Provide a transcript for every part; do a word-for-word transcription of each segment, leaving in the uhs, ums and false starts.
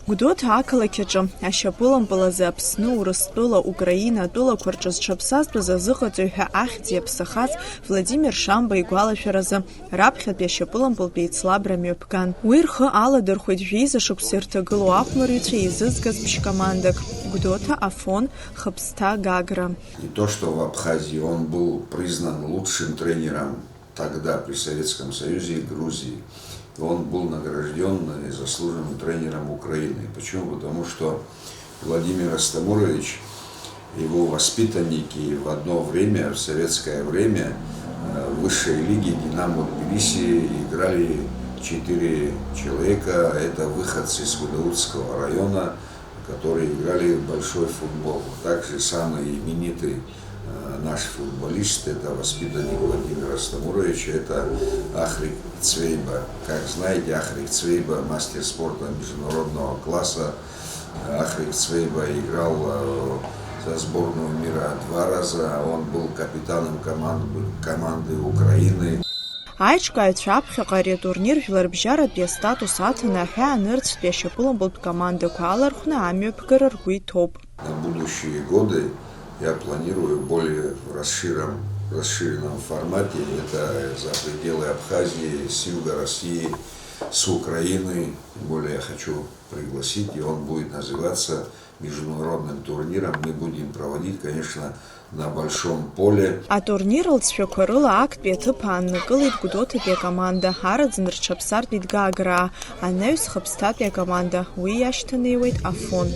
Гәдоуҭа ақалақь аҿы ашьапылампыл азы Аԥсны, Урыстәыла, Украина атәылақәа рҿы зҽаԥсазтәыз азыҟаҵаҩ ҳәа ахьӡ иаԥсахаз Владимир Шамба игәалашәаразы раԥхьатәи ашьапылампылтә еицлабра мҩаԥган. Уи рхы аладырхәеит жәеиза шықәса ирҭагылоу ахәмарҩцәа еизызгаз ԥшь-командак, Гәдоуҭа, Афон, Хыԥсҭа, Гагра. Не то, что в Абхазии, он был признан лучшим тренером тогда при Советском Союзе и Грузии. И он был награждён заслуженным тренером Украины. Почему? Потому что Владимир Астамурович, его воспитанники в одно время, в советское время, э, в высшей лиге «Динамо Тбилиси» играли четыре человека. Это выходцы из Гудаутского района, которые играли в большой футбол. Также самый именитый, э, наш футболист, это воспитанник Владимира Астамуровича, это Ахрик Цвейба. Как знаете, Ахрик Цвейба — мастер спорта международного класса. Э, Ахрик Цвейба играл, э, за сборную мира два раза, он был капитаном команды, команды Украины. Аиҿкааҩцәа аԥхьаҟа ари атурнир жәларбжьаратәи астатус аҭаны аҳәаа нырцәтәи ашьапылампылтә командақәа алархәны амҩаԥгара ргәы иҭоуп. На будущие годы я планирую более в расширенном, расширенном формате, это за пределы Абхазии, с юга России, с Украины. Тем более я хочу пригласить, и он будет называться международным турниром. Мы будем проводить, конечно, на большом поле. Атурнир лҵшәақәа рыла актәи аҭыԥ ааннакылеит Гәдоуҭатәи акоманда, араӡын рҽаԥсартә иҭгааграа, анаҩс Хыԥсҭатәи акоманда, уи иашьҭанеиуеит Афон.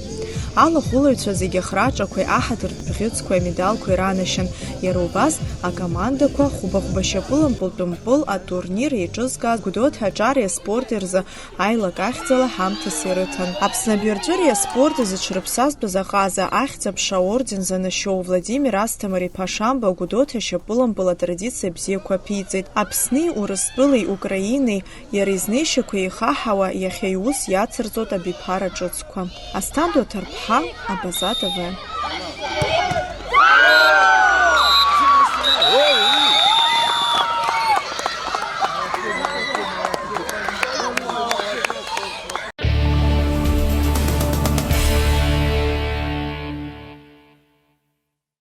Алахәылаҩцәа зегьы ахраҿақәеи аҳаҭыртә бӷьыцқәеи амедалқәеи ранашьан, иара убас акомандақәа хәба-хәба шьапылампылтә мпыл атурнир еиҿызкааз Гәдоуҭа аҿареи аспорти рзы аилак ахьӡала ҳамҭас ирыҭан. Аԥсны абаҩрҵәыреи аспорти зыҽрыԥсазтәыз аҟаза, ахьӡ-аԥша аорден занашьоу Владимир Асҭамыр-иԥа Шамба Гәдоуҭа ашьапылампыл атрадициа бзиақәа аԥиҵеит. Аԥсни Урыстәылеи Украинеи иара изнеишьақәа еихаҳауа, иахьа иус иацырҵоит абиԥара ҿыцқәа. Асҭанда Оҭарԥҳа, Абаза Т В.